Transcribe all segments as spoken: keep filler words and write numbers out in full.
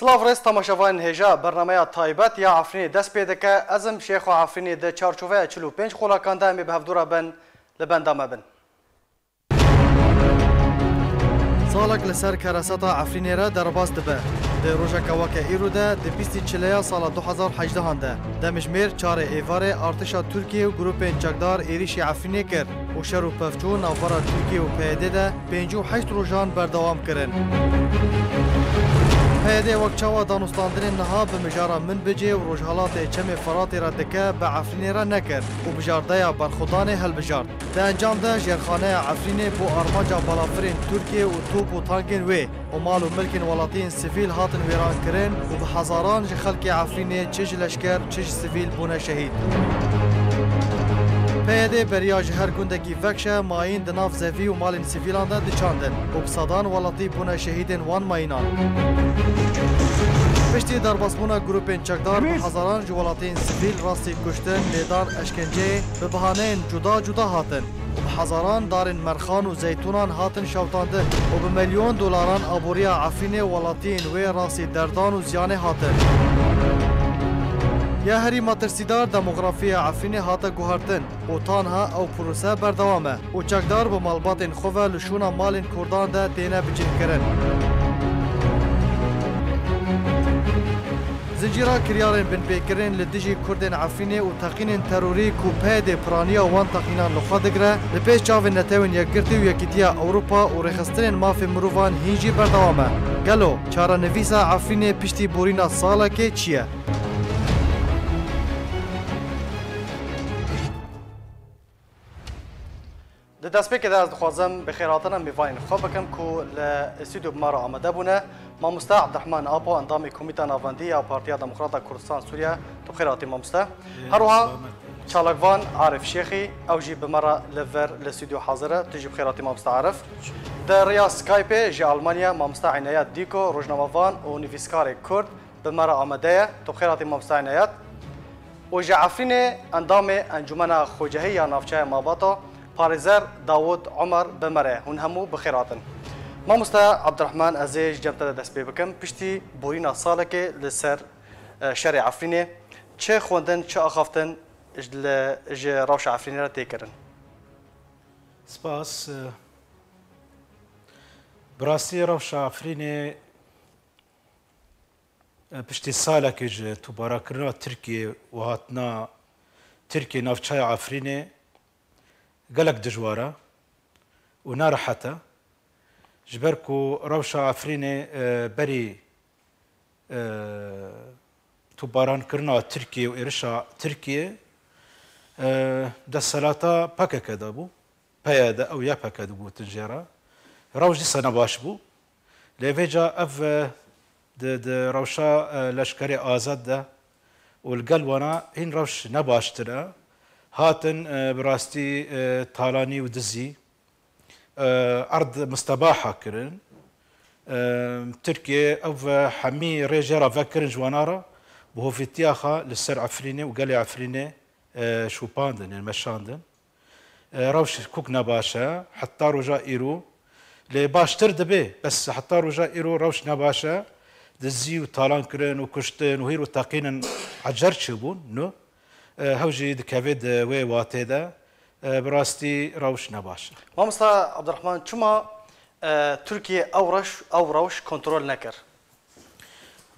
Silav rêz temaşevanên hêja, bernameya taybet ya Efrînê dest pê dike. Ez im Şêxo Efrînê, di çarçoveya çil û pênc qulakan de em ê bi hevdû re bin, li benda me bin. Salek li ser kereseta Efrînê re derbas dibe. Di rojeke weke îro de, di bîstî çileya sala du hezar hejdehan de, demjimêr çarê êvarê artişa Tirkiyê û grûpên çekdar êrîşî Efrînê kir û şer û pevçûn navbera Tirkiye û P Y D de pêncî û heşt rojan berdewam kirin. P Y D wek çawa danûstandinên niha bi mijara Minbicê û rojhelatê Çemê Firatê re dike, bi Efrînê re nekir û bijardeya berxwedanê hilbijart. Di encam de jêrxaneya Efrînê bo armanca balafirên Tirkiyê û top û tankên wê û mal û milkên welatiyên sivîl hatin wêrankirin û bi hezaran ji xelkê Efrînê çi ji leşker, çi ji sivîl bûne şehîd. P Y D beriya ji her gundekî vekşe mayîn di nav zevî û malên sivîlan de diçandin û bi sedan welatî bûne şehîdên wan mayînan. Piştî derbasbûna grûpên çekdar, bi hezaran ji welatiyên sivîl rastî kuştin, lêdan, eşkenceyê bi bihaneyên cuda cuda hatin û bi hezaran darên merxan û zeytûnan hatin şewtandin û bi milyon dolaran aboriya Efrînê û welatiyên wê rastî derdan û ziyanê hatin. Ya herî metirsîdar, demografiya Efrînê hate guhertin û tanha ew prose berdewam e û çekdar bi malbatên xwe ve li şûna malên Kurdan de têne bicihkirin. Zincîra kiryarên binpêkirin li dijî Kurdên Efrînê û teqînên terorî ku P Y D piraniya wan teqînan li xwe digire, li pêş çavên Netewên Yekgirtî û Yekîtiya Ewropa û rêxistinên mafê mirovan hîn jî berdewam e. Gelo çarenivîsa Efrînê piştî borîna salekê çi ye? Di destpêkê de ez dixwazim bi xêrhatina mêvanên xwe bikim ku li stûdyo bi me re amade bûne. Mamoste Abdurehman Apo, endamê Komîta Navendî ya Partiya Demokrata Kurdistan Sûriye, tu bi xêr hatî mamoste. Ê, Her wiha selamet. Çalakvan Arif Şêxî, ew jî bi me re li vir li stûdyo hazir e. Tu jî bi xêr hatî mamoste Arif. Di riya Skypeê ji Almanya mamoste Înayet Dîko, rojnamevan û nivîskarê Kurd, bi me re amade ye. Tu bi xêr hatî mamoste Înayet. Û ji Efrînê endamê Encûmena Xwecehî ya Navçeya Malbata, parêzer Dawud Omer bi me re. Hûn hemû bi xêr hatin. Mamoste Abdurehman, ez ê ji cem te de dest pê bikim. Piştî borîna salekê li ser, e, şerê Efrînê, çi xwendin, çi axaftin ji, li, ji rewşa Efrînê re tê kirin? Spas. E, bi rastî rewşa Efrînê E, piştî salekê ji tobarakirina Tirkiyê û hatina Tirkiyê navçeya Efrînê gelek dijwar e û nerehet e. Ji ber ku rewşa Efrînê, e, berî, e, topbarankirina Tirkiyê û êrişa Tirkiyê, e, desthilata P K K de bû. P Y D ew Y P G digotin jê re. Rewş dîsa ne baş bû. Lê vêca ev, e, di, di rewşa, e, leşkerê azad de û li gel wana hîn rewş ne baştir e. Hatin, e, bi rastî, e, talanî û dizî, e, erd mistebaha kirin. E, Tirkiye ev, e, hemî rê jê re vekirin ji wana re bi hovîtiya xwe li ser Efrînê û gelê Efrînê, e, şopandin, yani meşandin. E, rewş kuk nebaş e, heta roja îro. Lê baştir dibe, bes heta roja îro rewş nebaş e. Dizî û talan kirin û kuştin û hîr û teqînin ecer çêbûn, no? E, hew jî dikeve di wê watê de. E, bi rastî rewş nebaş e. Mamosta Abdurehman, çima, e, Tirkiye ew reş-, ew rewş kontrol nekir?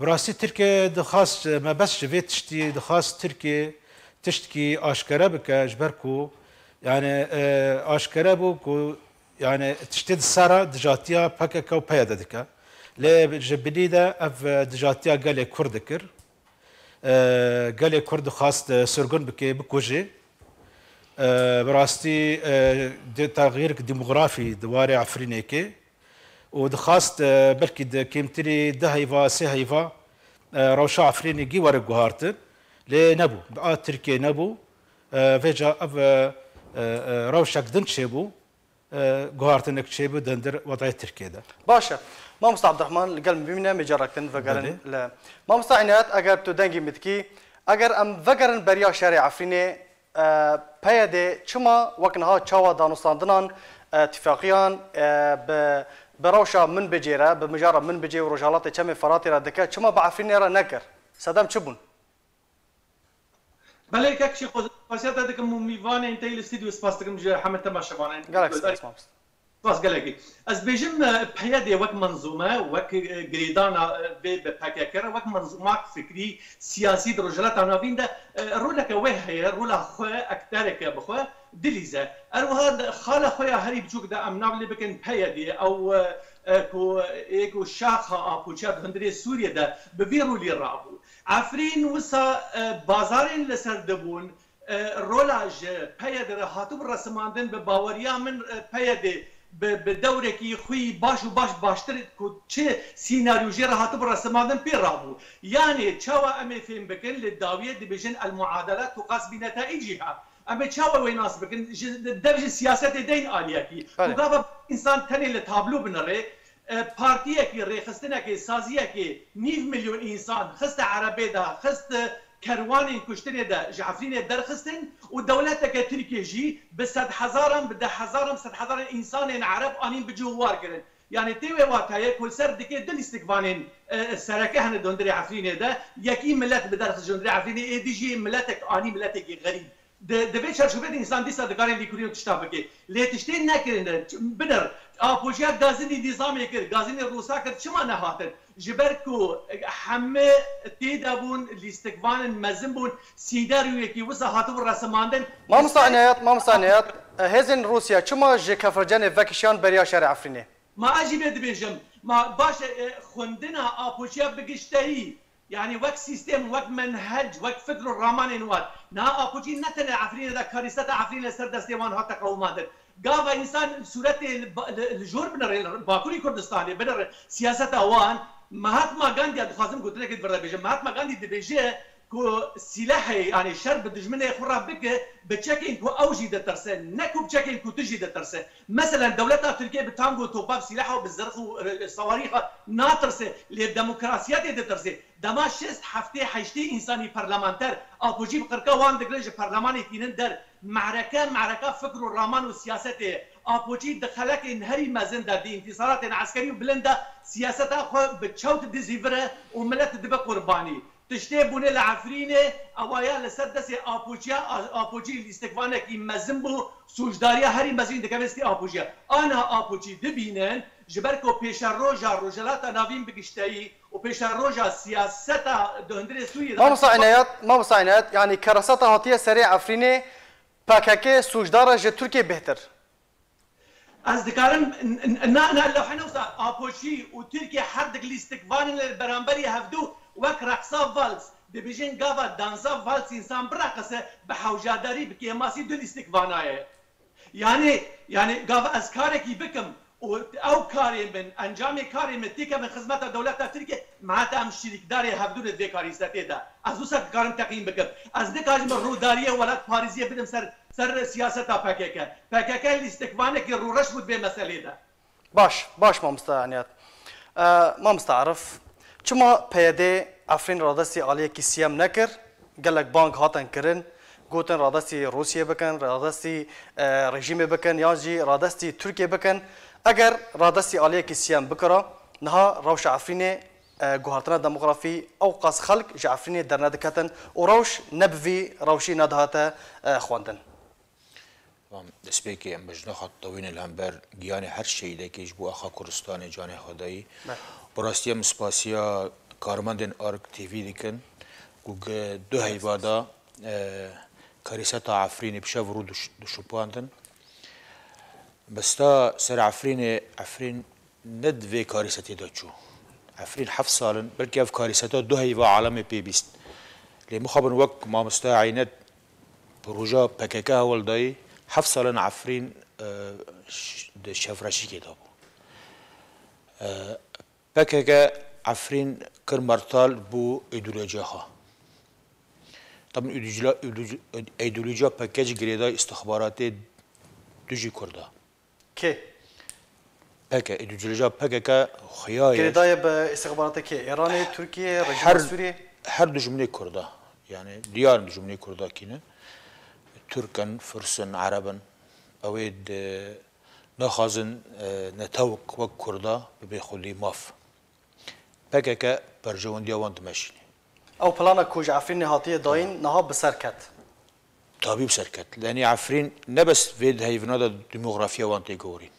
Bi rastî Tirkiye dixwast, mebest ji vê tiştî dixwast Tirkiye tiştkî aşkere bike, ji ber ku, yani, e, aşkere bû ku, yani, tiştê di ser re dijatiya P K K û P Y D dike. Lê ji bilî de ev, e, dijatiya gelê Kurd dikir. E, gelê Kurd dixwast, e, sirgûn bike, bikujê. E, bi rastî, e, di texyîrek demografî di warê Efrînê kê û dixwast, e, belkî di kêmtirî du heyva, sê heyva, e, rewşa Efrînê gî were guhartin. Lê nebû. Bi a Tirkiye nebû. E, vêca ev, e, e, e, rewşek din çêbû. E, guhartinek çêbû di hundir wedayê Tirkiye de. Baş e. Mamosta Abdurehman, li gel min bimîne, mêcarektin vegerin Belê. Li. Mamosta Înayet, eger tu dengê min dikî, eger em vegerin beriya şerê Efrînê, e, P Y D çima wek niha çawa danûstandinan, e, tifaqiyan, e, bi, Bi rewşa Minbicê re, bi mijara Minbicê û Rojhilatê Çemê Feratê re dike, çima bi Efrînê re nekir? Sedem çi bûn? Belê kek Şêxo, spasiya te dikim û mîvanên te yî li stûdyo spas dikim ji hemî temaşevanên. Gelek spas, mamoste. Spas gelekî. Ez dibêjim, e, P Y D wek menzûme, wek, e, girêdana, e, vê bi P K K re, wek menzûmak fikrî, siyasî di Rojhilata Navîn de, e, roleke wê heye, rola xwe, ektereke bi xwe dilîze. Her wiha xala xwe ya herî biçûk de em nav lê bikin P Y D, ew, e, e, ku, ê ku şaxa Apoçiya di hundirê Sûriyê de bi vî rolî rabû. Efrîn wisa, e, bazarên li ser dibûn, e, rola ji P Y D re hatibû resimandin, bi baweriya min, e, P Y D bi, bi dewrekî xwî baş û baş baştir ku çi sînaryo jê re hatibû resimandin pê rabû. Yanê çawa em ê fêm bikin, li dawiyê dibêjin el muadele tuqas bi netaiçiha. Em ê çawa wê nas bikin? Ji, dev ji siyasetê deyn aliyekî. Belê. Ku gava însan tenê li tablo binirê, e, partiyekî, rêxistinekê, saziyekê nîv milyon însan xiste erebê de, xiste kerwanên kuştinê de ji Efrînê derxistin û dewleteke Tirkiyê jî bi sedhezaran, bi dehhezaran, sedhezaran însanên ereb anîn bi cih û war kirin. Yanî tê wê watayê ku li ser dikê du lîstikvanên, e, sereke hene di hundirê Efrînê de. Yekî milet bi derxist ji hundirê Efrînê, êdî jî miletek anî miletekî xerîb. Di, di vê çarçovê de însan dîsa dikare lêkolîn û tişta bike. Lê tiştê nekirine, binir, apojiya gazinî nîzamê kir, gazinî Rûsa kir, çima nehatin? Ji ber ku heme tê de bûn, lîstikvanên mezin bûn, sînaryoyekî wisa hatibû resimandin. Mamosta Înayet, mamosta Înayet, hêzên Rûsya çima ji Kefrcenê vekişiyan beriya şerê Efrînê? Ma ez jî vê dibêjim, ma baş e, e, xwendina apojiya bi gişteyî, yanî wek sîstem, wek menhec, wek fikr û ramanên wan. Niha apojî ne tenê Efrînê de karîseta Efrînê li ser destê wan hate qewimandin. Gava însan sûretê li ba-, li, li jor binirê, li Bakurê Kurdistanê binirê siyaseta wan. Mahatma Gandhiya dixwazim gotinekê di vir de bêjim. Mahatma Gandhi dibêje, ku sîlehê, yanî şer bi dijminê xwe re bike, bi çekên ku ew jî ditirse, ne ku bi çekên ku tu jî ditirse. Meselen, dewleta Tirkiye bi tank û topa, bi sîleha û bi zirx û, e, sawarîxa natirse, lê demokrasiyetê ditirse. Dema şêst, heftê, heştê însanî parlamenter, apojî bi qirka wan digirin, ji perlemanê tînin der. Mereke, mereka fikr û raman û siyasetê. Apojî di xelekên herî mezin de, di întîsaratên eskerî û bilind de siyaseta xwe bi çewt dizîvire û milet dibe qurbanî. Tiştê bûne li Efrînê, ewa ya li ser destê Apoçiya, A-, Apoçî lîstikvanekî mezin bû, sûcdariya herî mezin dikeve destê Apoçiya. Aniha Apoçî dibînin, ji ber ku pêşeroja Rojhilata Navîn bi gişteyî û pêşeroja siyaseta di hundirê Sûriyê de Mamosta Înayet, mamosta Înayet, yanî keraseta hatiye serê Efrînê, P K K sûcdar e ji Tirkiye bêhtir. Ez dikarim, n-, n-, na, na, lewhene wisa Apoçî û Tirkiye her dik lîstikvanên li beramberî hevdû wek reqsa vals, dibêjin gava dansa vals însan bireqise, bi hewcadarî, bi kêmasî du lîstikvana ye. Yanî, yanî gava ez karekî bikim û ew karê min, encamê karê min têkevin xizmeta dewleta Tirkiye, me heta em şirîkdarê hevdû ne di vê karîsetê de. Ez wisa dikarim teqîn bikim. Ez nikarim rûdariyê welatparêziyê bidim ser ser siyaseta P K K. P K K lîstikvanekî rûreş bû di vê meselê de. Baş, baş mamosta Înayet. E, mamosta Arif, çima P Y D Efrîn radestî aliyekî siyem nekir? Gelek bang hatin kirin, gotin radestî Rûsiyê bikin, radestî, e, rejîmê bikin, yan jî radestî Tirkiye bikin. Eger radestî aliyekî siyem bikira, niha rewşa Efrînê, e, guhertina demografî, ew qas xelk ji Efrînê dernediketin û rewş ne bi vî rewşî nedihate, e, xwendin. Tamam, destpêkê em bejna xwe dixwînin li hember giyanê her şehîdekê ji bo axa Kurdistanê canê xwe dayî. Be. Bi rastî em spasiya karmendên Ark T V dikin ku gi du heyva de, e, karîseta Efrînê bi şev û rû diş-, dişopandin. Bista ser Efrînê, Efrîn ne di vê karîsetê de çû. Efrîn heft sal in, belkî ev karîseta du heyva alemê pê bîst. Lê mixabin wek mamoste Eynet proja P K K hewl dayî, heft sal in Efrîn, e, ş-, di şevreşîkê de bû. E, P K K Efrîn kir mertal bû îdeolojiya xwe. Tabi îdeolojiya, îdeoloji-, îdeolojiya P K K jî girêdayî îstixbaratê dijî Kurda. Kê? P K K, îdeolojiya P K K xuya ye. Girêdayî bi îstixbaratê kê? Îranê, Tirkiye, rejîma Her, Sûriyê? Her dijminê Kurda. Yani diyar dijminê Kurda kî ne? Tirk in, Firs in, Ereb in. Ew ê di Naxwazin, e, netewek wek Kurda bibe xwelî maf. P K K berjewendiya wan dimeşîne. Ew plana ku ji Efrînê hatiye dayîn niha bi ser ket. Tabî bi ser ket. Lenî Efrîn ne bes vê di heyvina de demografiya wan tê gorîn.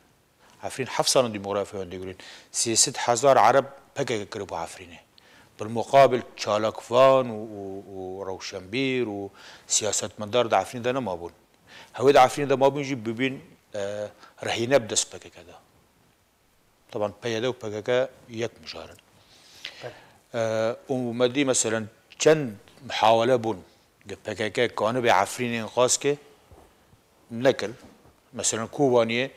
Efrîn heft salan demografiya wan tê gorîn. Sê sed hezar Ereb P K K kiribû Efrînê. Bilmuqabil çalakvan û, û, û rewşenbîr û siyasetmedar di Efrîn de nemabûn. Hewê di Efrînê de mabûn jî bibîn, e, rehîne bi dest P K K de. Taban P Y D û P K K yek mijar in. E, û me dî meselen çend muhawele bûn li P K K kanibê Efrînê inqaz ke nekir. Meselen Kobaniyê,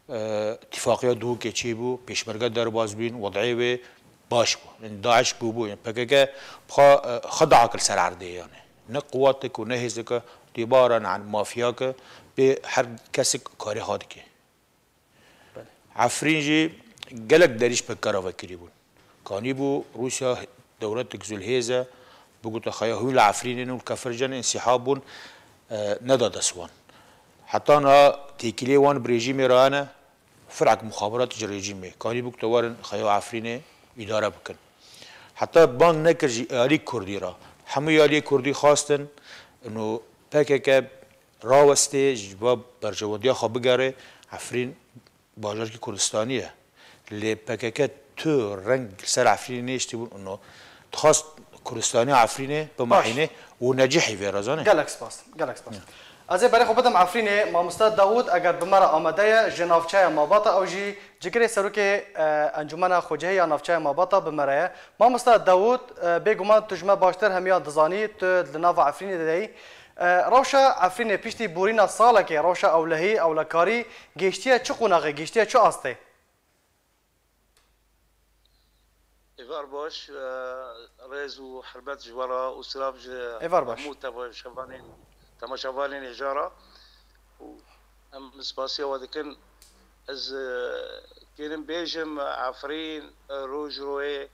e, tifaqiya Duhokê çêbû, pêşmerge derbas bîn, wed'ê wê baş bû. Yani DAIŞ bûbû, yani P K K bi xwe, e, xwe diakil ser erdê yani. Ne quwatek û ne hêzeke dîbaran, yani mafiyake bê her kesek karê xwe dike. Efrîn jî gelek derî ji P K K re vekirî bûn. Kanîbû Rûsya dewletek zû li hêz e, bigota xeya hûn li Efrînê ne û li Kefircen însîhab bûn, e, neda dest wan. Heta niha têkiliyê wan bi rejîmê re hene, firek muxaberat ji rejîmê. Kanîbû ku te werin xeya Efrînê îdare bikin. Heta bang nekir ji alî Kurdî re. Hemû aliyê Kurdî xwestin, ino P K K rawestê ji bo berjewendiya xwe bigere, Efrîn bajarkî Kurdistanî ye. Lê P K K tu reng li ser Efrînê nêştî bûn û no dixwast Kurdistaniya Efrînê bimehîne û necihî vê re zanê. Gelek spas, gelek spas. Ez ê berê xwe bidim Efrînê, mamoste Dawûd eger bi me re amade ye, ji navçeya Mabata, ew jî cigirê serokê, e, Encûmena Xwecihê ya navçeya Mabata bi me re ye. Mamoste Dawûd, e, bêguman tu ji me baştir hemiya dizanî, tu li nava Efrînê de yî. E, rewşa Efrînê piştî borîna salekê, rewşa ewlehî, ewlekarî gihiştiye çi qonaxê, gihiştiye çi astê? Êvar baş, e, rêz û hurmet ji we re û silav ji Êvar baş. Hemû temaşevanên, temaşevanên hêja re û em spasiya we dikin. Ez, e, kênim bêjim, Efrîn, e, roj royê,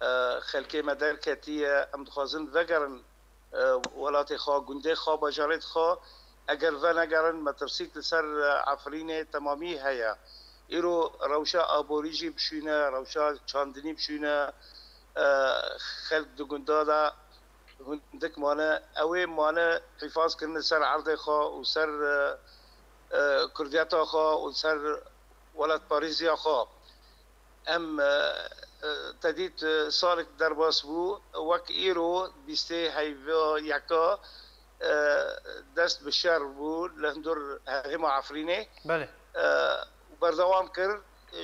e, xelkê me derketiye, em dixwazin vegerin, e, welatê xwe, gundê xwe, bajarê xwe. Eger venegerin, metirsîk li ser, e, Efrînê temamî heye. Îro rewşa aborî jî bişûne, rewşa çandinî bişûne, e, xelk di gunda de hundik mane. Ew ê mane hîfaz kirin li ser erdê xwe û ser, e, e, kurdiyeta xwe û ser welatparêziya xwe. Em, e, e, te dît, e, salek derbas bû, wek îro bîstê heyva yeka, e, dest bi şer bû li hundir herêma Efrînê. Belê. E, û berdewam kir, e,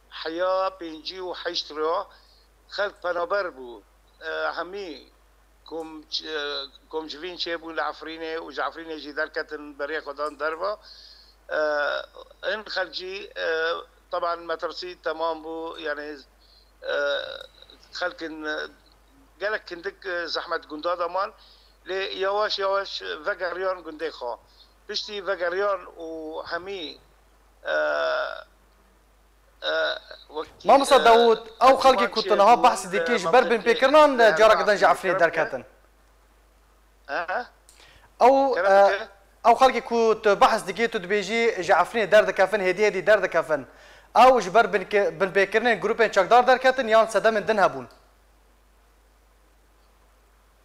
heya pêncî û heşt re xelk penaber bû. E, hemî kom, e, komcivîn çêbûn li Efrînê û ji Efrînê jî derketin berê xwe dan derve. E, hin xelk jî, e, teban metirsî temam bû, yanî, e, xelkin, e, gelek kindik, e, zehmet gunda de man. Lê yawaş yawaş vegeriyan gundê xwe. Piştî vegeriyan û hemî, e, e, wekî, Mamosta e, Dawûd, ew xelkê ku tu niha behs dikî ji ber binpêkirinan careke din ji Efrînê derketin. Ew, e, ew xelkê ku tu behs dikî, tu dibêjî ji Efrînê derdikevin, hêdî hêdî derdikevin. Ew ji ber binke-, binpêkirinên grûpên çekdar derketin yan sedemên din hebûn?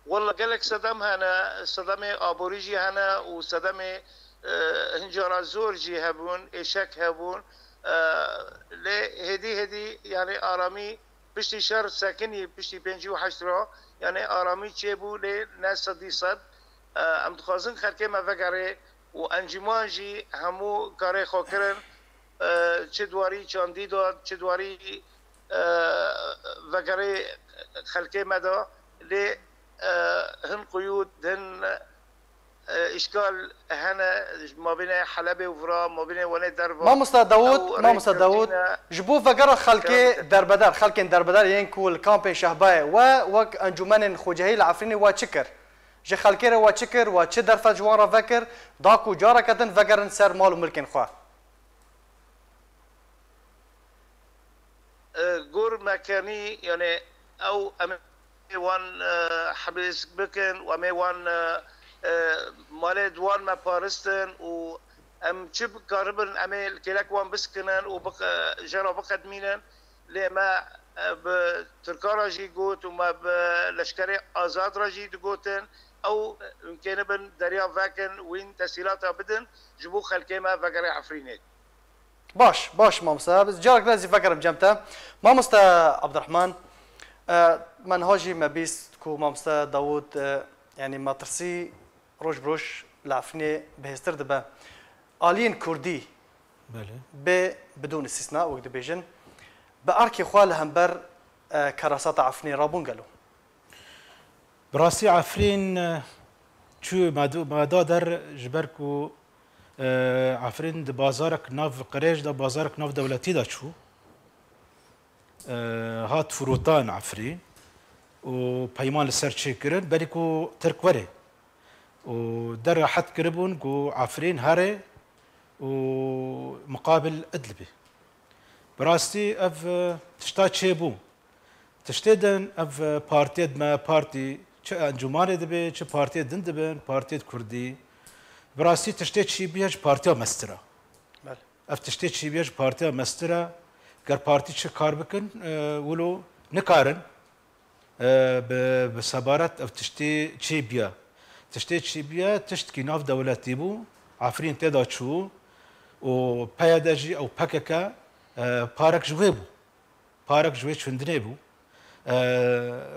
Walla gelek sedem hene, sedemê aborî jî hene û sedemê, e, hin cara zor jî hebûn, êşek hebûn. E, lê hêdî hêdî, yanî aramî piştî şer sekinî, piştî pêncî û heşt re, yanî aramî çêbû, lê ne sedî sed. E, em dixwazin xelkê me vegerê û encûman jî hemû karê xwe kirin, e, çi di warî çandî de, çi di warî, e, vegerê xelkê me de, lê, e, hin quyûd, hin, e, îşkal hene ji mabênê Helebê û vira, mabênê wanê derva. Mamosta Dawûd, mamosta Dawûd, ji bo vegera xelkê derbeder, xelkên derbeder yên ku li kampên Şehbayê we wek encûmenên xwecihî li Efrînê we çi kir? Ji xelkê re we çi kir, we çi derfet ji wan re vekir, da ku careke din vegerin ser mal û milkên xwe? E, gor me kenî, yanî ew em ê wan, e, hebs bikin û em ê wan, e, e, malê di wan me paristin û Em çi bikaribin, em ê li kêlek wan biskinin û biq-, jê re biqedmînin. Lê me, e, bi Tirkan re jî got û me bi leşkerê azad re jî digotin, ew, e, hûn kênibin derya vekin, wîn tesîlata bidin, ji bo xelkê me vegerê Efrînê. Baş, baş mamoste. Ez carek din ez jî vegerim cem te. Mamoste Abdurrahman, e, me niha jî me bîst ku mamoste Dawûd, e, yanî metirsî roj bi roj li Efrînê bihêztir dibe. Aliyên Kurdî Belê. bê bidûn îstîsna, wek dibêjin, bi erkê xwe li hember, e, kerasata Efrînê rabûn gelo. Bi rastî Efrîn, e, çû me du-, me da der ji ber ku, e, Efrîn di bazarek nav qirêj de, bazarek nav dewletî de çû. E, hat firotan Efrîn û peyman li ser çêkirin, berî ku Tirk were. Û der rehet kiribûn ku Efrîn here û miqabil Idlibê. Bi rastî ev, e, tişta çêbû. Tiştê din ev, e, partiyê di me partî, çi encûmanê dibe, çi partiyê din dibin, partiyê kurdî. Bi rastî tiştê çî bûye ji partiya mestir e. Belê. Ev tiştê çî bûye ji partiya mestir e. Ger partî çi kar bikin, e, wilo nikarin, e, bi, bi sebaret ev tiştê çê bûye. Tiştê çê bûye, tiştkî nav dewletî bû. Efrîn tê de çû û P Y D jî ew P K K, e, parek ji wê bû. Parek ji wê çundinê bû. E,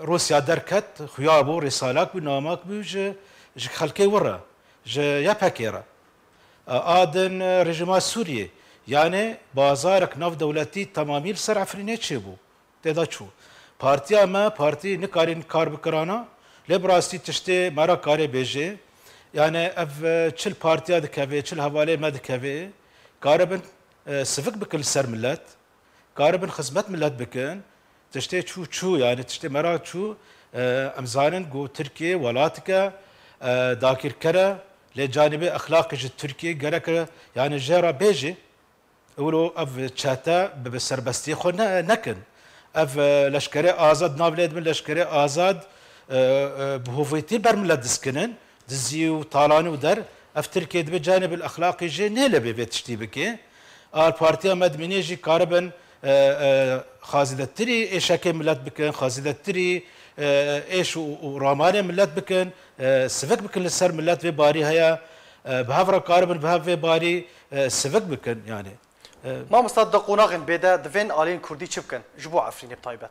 Rûsya derket, xuya bû, rêsalak bû, namak bû ji, ji xelkê wî re, ji Y P G re. E, a din, e, rejîma Sûriyê, yanê bazarek navdewletî temamî li ser Efrînê çêbû. Tê de çû. Partiya me, partî nikarîn kar bikirana, lê bi rastî tiştê me re karê bêjê. Yanê ev, e, çi li partiya dikeve, çi li hevalê me dikeve, karibin, e, sivik bikin li ser milet. Karibin xizmet milet bikin. Tiştê çû, çû, yanî tiştê me re çû, e, em zanin ku Tirkiye welatike, e, dakirker e, lê canibê exlaqê ji Tirkiye gerek e, yanî jê re bêjê, wilo ev çete bi, bi serbestiyê xwe ne, nekin. Ev, e, leşkerê azad, nav lê dibin leşkerê azad, e, e, bi hovêtî ber milet diskinin. Dizî û talanî û der, ev Tirkiye dibe canê bil exlaqê jê nêlebê vê tiştî bike. A partiya me dimînê jî karibin, e, e, xazîdetirî êşekê milet bikin, xazîdetirî, e, êş û, û ramanê milet bikin, e, sivik bikin li ser milet vê barî heye, e, bi hev re karibin bi hev vê barî, e, sivik bikin yanî. E, Mamosta di qonaxên bê de divên aliyên kurdî çi bikin ji bo Efrînê bi taybet?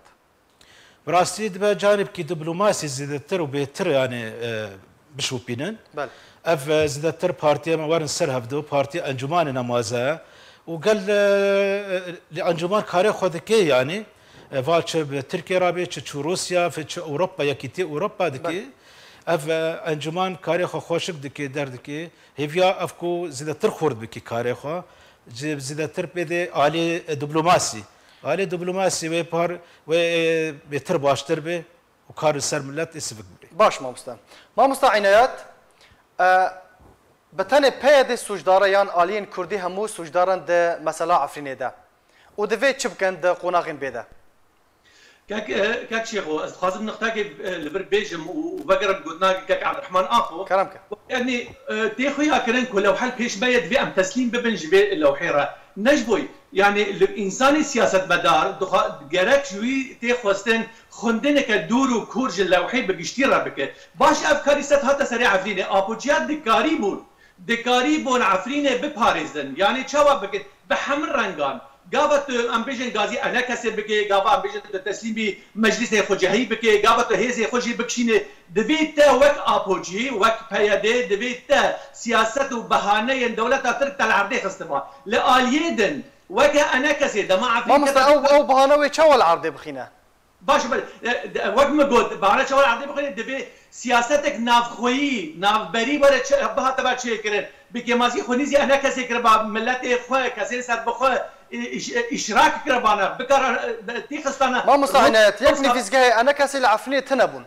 Bi rastî dibe canibkî diplomasî zêdetir û bêtir, yanî, e, bişopînin. Belê. Ev, e, zêdetir partiyê me werin ser hevdu, partiya Encûmanê Nemaze û gel, e, e, li Encûman karê xwe dike, yanî, e, va çi bi Tirkiye re be, çi çû Rûsya, fe-, çi Ewropa, Yekîtiya Ewropa dike. Belê. Ev, e, Encûman karê xwe xweşik dike, derdike. Hêviya ev ku zêdetir xurt bike karê xwe. Ji zêdetir pê de alê, e, diplomasî. Alê diplomasî wê par, wê, e, bêtir baştir be û kar li ser milet ê sivik bibe. Baş mamoste. Mamoste Înayet, e, bi tenê P Y D sûcdar e yan aliyên kurdî hemû sûcdar in di mesela Efrînê de? Û divê çi bikin di qonaxên bê de? Kek, e, kek Şêxo, ez dixwazim nixtekê, e, li vir bêjim û, û vegerim gotina kek Ebdirehman Apo. Kerem ke. Yanî, e, tê xuya kirin ku lewhel pêş me ye, divê em teslîm bibin ji vê lewhê re. Ne ji bo, yanî li însanê siyasetmedar dixwa-, gerek ji wî tê xwestin xwendineke dûr û kûr ji lewhê bi giştî re bike. Baş ev karî sed hate serê Efrînê. Apociya dikarîbûn, dikarîbûn Efrînê biparêzin. Yanî çawa bikin? Bi hemû rengan. Gava tu, em bêjin, gazî enekesê bike, gava em bêjin tu teslîmî meclisê xwecihî bike, gava tu hêzê xwe jî bikişîne. Divê te wek Apocî, wek P Y D, divê te siyaset û behaneyên dewleta Tirk te li erdê xistiba. Li aliyê din, weke enekesê, dema Efrîn Mamoste, kete ew, ew bahane wê çawa li erdê bixîne? Baş, be-, e, de-, wek min got, bahane çawa erdê bixîne, divê siyasetek navxweyî, navberî were çi-, bihate ve çêkirin. Bi kêmasî xwe nîzî enekesê kiriba, miletê xwe, kesên ser bi xwe, e, îş-, e, îşrak kiribane, bikara, e, tîxistane. Mamosta Ro-, Înayet, yek Rosa- nivîsgehê enekesê li Efrînê tine bûn.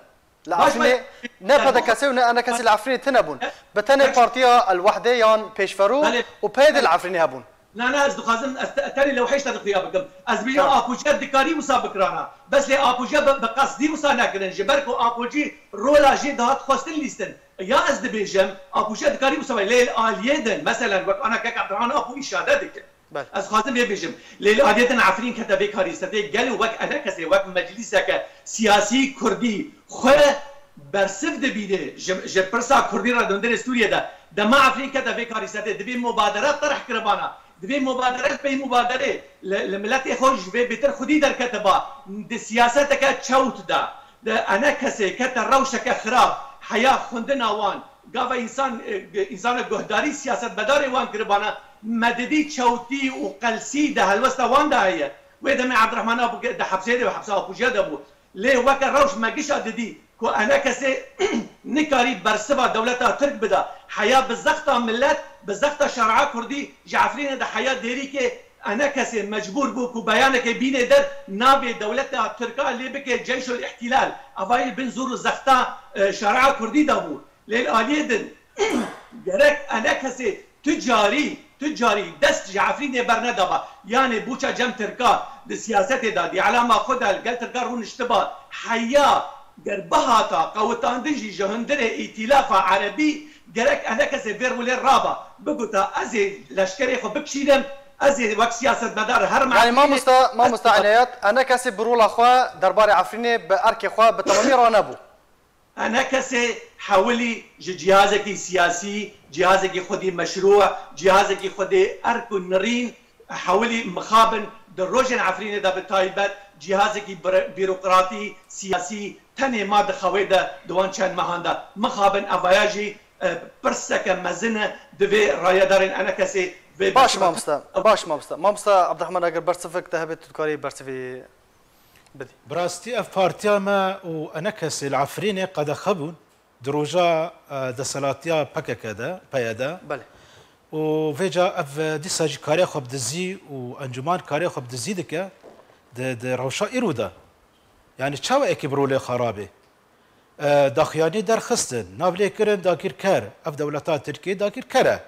Li Baş, Efrînê, baş. ne Baş. P D K'ê û ne enekesê li Efrînê tine bûn. E, Bi tenê baş. partiya El Wehdê yan Pêşverû Belê. û P Y D li Efrînê hebûn. Na, na, ez dixwazim, ez te-, tenê lewhê ji te re xuya bikim. Ez bêjim, Tamam. Apojiya dikarî wisa bikirana. Bes lê Apojiya bi, bi qesdî wisa nekirin. Ji ber ku Apojî rola jê dihat xwestin lîstin. Ya ez dibêjim, Apojiya dikarî wisa be. Lê li aliyê din, meselen, wek ana kek Abdurrahman Apo îşade dike. Belê. Ez xwazim vê bêjim. Lê li aliyê din Efrîn kete vê karîsetê, gelo wek enekesê, wek meclîseke siyasî kurdî xwe bersiv dibîne ji, ji pirsa kurdî re di hundirê Sûriyê de. Dema Efrîn kete vê karîsetê, divê mubadere terh kiribana. Divê mubadere pey mubaderê li, li miletê xwe ji vê bêtir xwedî derketiba. Di siyaseteke çewt de, di enekesê kete rewşeke xirab, heya xwendina wan, gava însan, e, însanek guhdarî siyasetmedarê wan kiribana, me didî çewtî û qelsî di helwesta wan de heye. Wê demê Abdurrahman Apo di hepsê de, hepsa Apojiya de bû. Lê weke rewş me gişa didî ku enekesê nikarî bersiva dewleta Tirk bida. Heya bi zexta milet, bi zexta şaria Kurdî ji Efrînê de heya Dêrîkê enekesê mecbûr bû ku beyanekê bînê der navê dewleta Tirka lê bike Ceyşul Îhtîlal. Evayî bin zûr û zexta, e, şaria Kurdî de bû. Lê li aliyê din gerek enekesê tu carî, tu carî dest ji Efrînê bernedaba. Yanê bûça cem Tirka di siyasetê de, di elama xwe de li gel Tirka rûniştiba. Heya ger bihata qewitandin jî ji hundirê Îtîlafa Erebî, gerek enekesê vêr wilê raba. Bigota, ez ê leşkerê xwe bikişînim, ez ê wek siyasetmedar herim Yani Efrînê. Mamosta, Mamosta Eneyat, enekesê bi rola xwe derbarê Efrînê bi erkê xwe bi temamî ranebû. Enekesê hewilî ji cihazekî siyasî, cihazekî xwedî meşrû, cihazekî xwedî erk û nirîn, hewilî mixabin di rojên Efrînê de bi taybet, cihazekî bire-, bîrokratî, siyasî, tenê ma di xewê de di wan çend mehan de. Mixabin evaya jî, e, pirseke mezin e, divê rayedarên enekesê vê Baş bersiva mamoste, baş mamoste. Mamoste Abdurrahman, eger bersivek te hebe, tu dikarî bersivê bidî. Bi rastî ev partiya me û enekesê li Efrînê qedexe bûn. Di roja, e, desthilatiya P K K de, P Y D. Belê. Û vêca ev, e, dîsa jî karê xwe bi dizî û encûman karê xwe bi dizî dike di, di rewşa îro de. Yanî çawa êkî bi rolê xwe rabê? E, daxuyanî derxistin, nav lê kirin dagirker. Ev dewleta Tirkiyê dagirker e.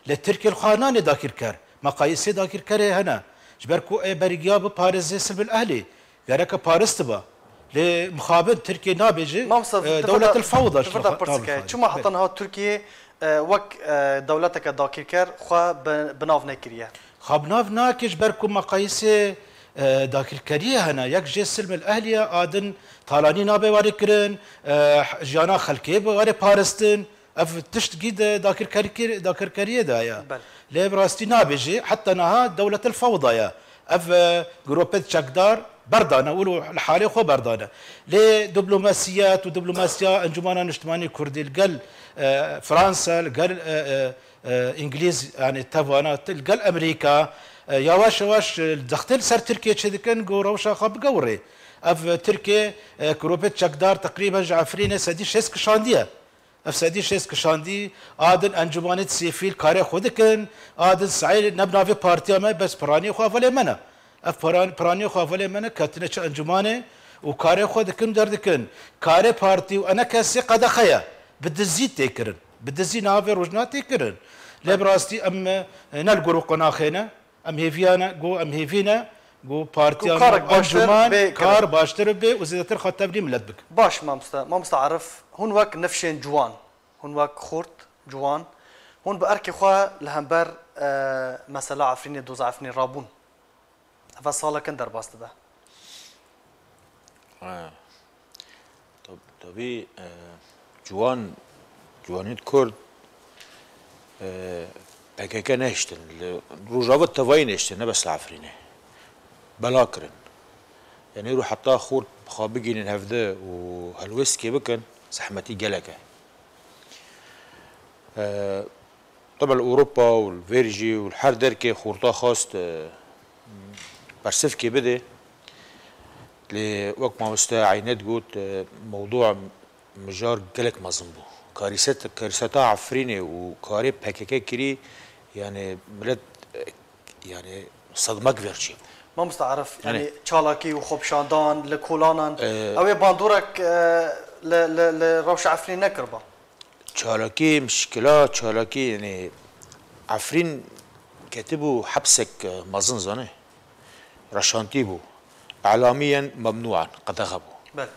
Lê Tirkiye li xwe nanê dagirker. Meqayîsê dagirkerê hene. Ji ber ku ê bergiya biparêzê Silmil Ehlî. Gereke parist biba. Lê mixabin Tirkiye nabêje, Mamosta, e, tu dewlet virda, el fewda tu virda pirsike. Çima heta niha Tirkiye, e, wek, e, dewleteke dagirker xwe bi, bi nav nekiriye? Xwe bi nav nake ji ber ku meqayîsê, e, dagirkeriyê hene. Yek jê Silmil Ehlî ye, a din talanî nabe warê kirin, e, jiyana xelkê bi warê paristin. Ev tişt gî di dakirkerikê-, dakirkeriyê de ye. Belê. Lê bi rastî nabêjî, heta niha dewlet el fewda ye. Ev, e, grûpê çekdar berdane û li halê xwe berdane. Lê diplomasiyet û diplomasiya Encûmena Niştimanî Kurdî li gel, e, Fransa, li gel, e, e, e, Îngilîz, yanî tevana, li gel Amerîka, e, yawaş yawaş, e, dextê li ser Tirkiye çêdikin, ku rewşa xwe bigewirê. Ev Tirkiye, e, grûpê çekdar teqrîben ji Efrînê sedî şêst kişandiye. Ev sedî şêst kişandî, a din encûmanê sivîl karê xwe dikin, a din seyr ne bi navê partiya me, bes piranî xwe hevalê me ne. Ev piran-, piranî xwe hevalê me ne, ketine çi encûmanê û karê xwe dikin, derdikin. Karê partî û enekesê qedexe ye. Bi dizî tê kirin. Bi dizî navê rojna tê kirin. Lê bi rastî em, e, ne li gor û qonaxê ne. Em hêviya ne, got, em hêvî ne, got, partiya Ku karek me, baştir encûman, bê kirin. Kar baştir bê û zêdetir xwe tevlî milet bike. Baş, mamoste. Mamoste Arif, hûn wek nifşên ciwan, hûn wek xort, ciwan, hûn bi erkê xwe li hember, e, mesela Efrînê, doza Efrînê rabûn. Eve salek in derbas dibe. He. Tab-, tabî, e, ciwan, ciwaniyên Kurd, e, P K K nehiştin. Li Rojava tevayî nehiştin, ne bes li Efrînê. Bela kirin. Yanî îro heta xort bi xwe bigihînin hevde û helwêstkê bikin, zehmetî gelek e. E, Tebe li Ewropa û li vêr jî û li her derkê xorta xwest, e, bersivkê bidê. Lê wek mamoste Eyne digot, e, mewdûa mijar gelek mezin bû. Karîset-, karîseta Efrînê û karê P K K kirî, yani millet, e, yani sedmek ver çê bû. Mamoste Arif, Yani yani çalakî û xwepşandan li kolanan, E, ew ê bandorek, e, li, li, li rewşa Efrînê nekiriba? Çalakî, mişkila çalakî, yani Efrîn Ketibû hepsek, e, mezin zanê. Reşantî bû. Elamî yên memnû an, qedexe bû. Belê.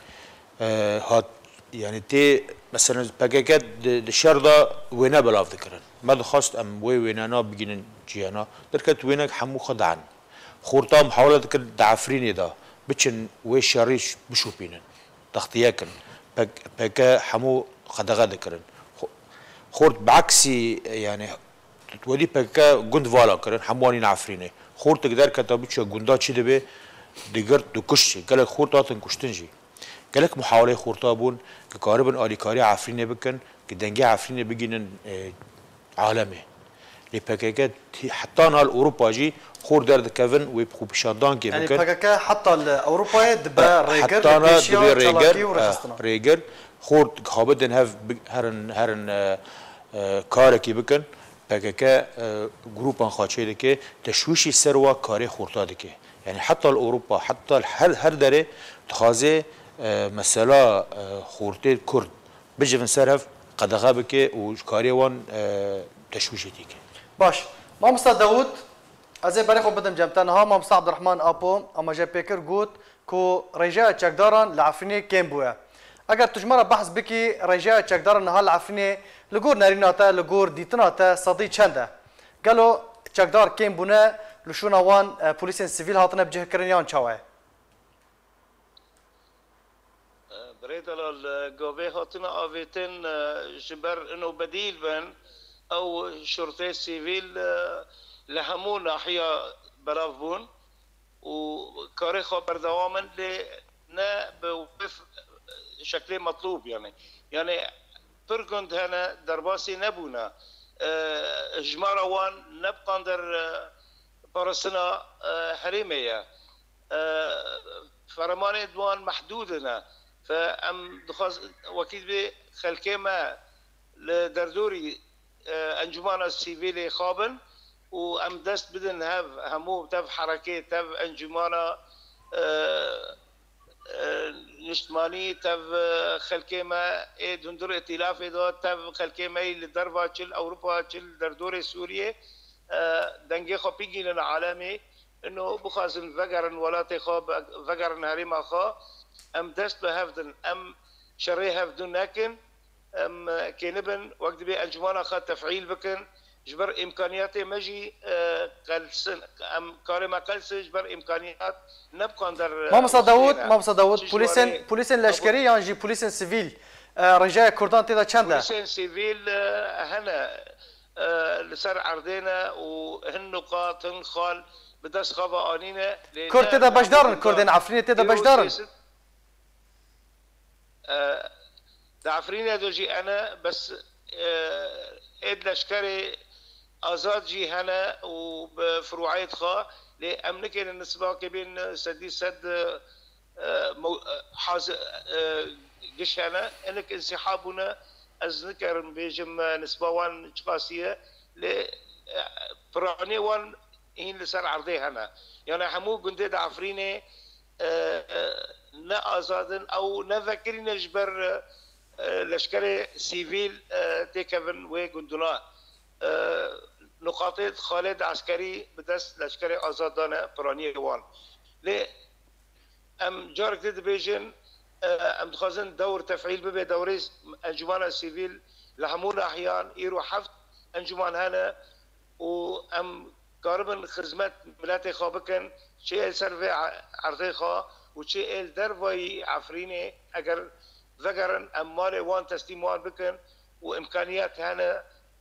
E, hat, yani tê, mesela P K K di, di şer de wêne belav dikirin. Me dixwest em wê wênena bigînin ciyana. Derket wênek hemû xwe dian. Xorta muhawele dikir di Efrînê de biçin wê şerî ş-, bişopînin. Textiye kirin. P K K hemû qedexe dikirin. Xo-, Xort bi eksî, yani, Wedî P K K gund vala kirin, hemû anîn Efrînê. Xortik derketa biçûya gunda çi dibe, digirt, dikuşt jî. Gelek xort hatin kuştin jî. Gelek muhaweleyê xorta bûn, ki karibin alîkarî Efrînê bikin, ki dengê Efrînê bigînin, e, alemê. Lê P K K tî-, heta niha li Ewropa jî xort derdikevin, wê xwepîşandankê Yani bikin. P K K heta li Ewropayê dibe He-, rêgir, heta niha pêşiya dibe rêgir, çalakî û eh, rêxistina. Rêgir. Xort xabidin hev bi-, herin, herin, e, e, karekî bikin. P K K, e, grûpan xwe çêdike, teşwîşî ser wa karê xorta dike. Yani heta li Ewropa, heta li her, her derê dixwaze, e, mesela, e, xortê Kurd bicivin ser hev, qedexe bike û ji karê wan, e, teşwîşê dike. Baş. Mamosta Dawud, ez ê berê xwe bidim cem te. Niha Mamosta Abdurrahman Apo amaje pê kir, got, ku rêjeya çekdaran li Efrînê kêm bûye. Eger tu ji me re behs bikî, rêjeya çekdaran niha li Efrînê li gor nerîna te, li gor dîtina te sedî çend e? Gelo çekdar kêm bûne, li şûna wan, e, polîsên sivîl hatine bicihkirin yan çawa ye? Birê delal, gavê hatine avêtin, e, ji ber ino bedîl bin, ew şurtê sivîl, e, li hemû nahiya belav bûn û karê xwe berdewam in, lê ne bi wê f-, şeklê metlûb, yani. Yani pir gund hene derbasî nebûne. E, hijmara wan ne bi qandir, e, parastina, e, herêmê ye. E, feremanê di wan mehdûd in e. Fe em dixwaz-, wekî dibê xelkê me li derdorî, e, encûmana sivîlê xabin û em dest bidin hev hemû tev herekê, tev encûmana, e, e, niştimanî, tev, e, xelkê me ê di hundir îtîlafê de, tev xelkê me yî li derva çi li Ewropa, çi li derdorê Sûriyê, e, dengê xwe bigînin alemê. Ino bixwazin vegerin welatê xwe, be-, vegerin herêma xwe, em dest bi hev din, em şerê hev dû nekin, em kênibin, wek dibê encûmana xwe tefîl bikin, ji ber îmkaniyatê me jî, e, qelsin, em karê me qelsin, ji ber îmkaniyat ne bi qandir, e, Mamosta Dawud, têne. Mamosta Dawud, Çi ji polîsên, warê polîsên leşkerî yan jî polîsên sivîl, e, rêjeya Kurdan tê de çend e? Polîsên sivîl, e, hene, e, li ser erdê ne û hin nuqat, hin xal bi dest xwe ve anîne, lê Kurd ne tê de bi beşdar in, hemû Kurdên gundan. Efrînê tê de Îro beşdar in? sêsed, e, di Efrînê de jî hene, bes, e, êd leşkerê azad jî hene û bi firûayê dixe, lê em nikênin nisbakê bên sedî sed, e, e, mew-, e, haz-, e, giş hene, hinek însîhab bûne, ez nikarim bêjim, e, nisba wan çiqasî ye, lê, e, piranê wan hîn li ser erdê hene. Yani hemû gundê di Efrînê, e, e, ne azad in, ew ne vekirî ne ji ber, e, e, leşkerê sivîl, e, têkevin wê gunduna. E, nuqatê xalê di eskerî bi dest leşkerê azad dane piraniyê wan. Lê em carek dî dibêjin, e, em dixwazin dewr tefîl bibe, dewrê encûmana sivîl li hemû nahiyan, îro heft encûman hene û em karibin xizmet miletê xwe bikin, çi ê li ser vê erdê xwe û çi ê li dervayî Efrînê, eger vegerin, em malê wan teslîm wan bikin û îmkaniyet hene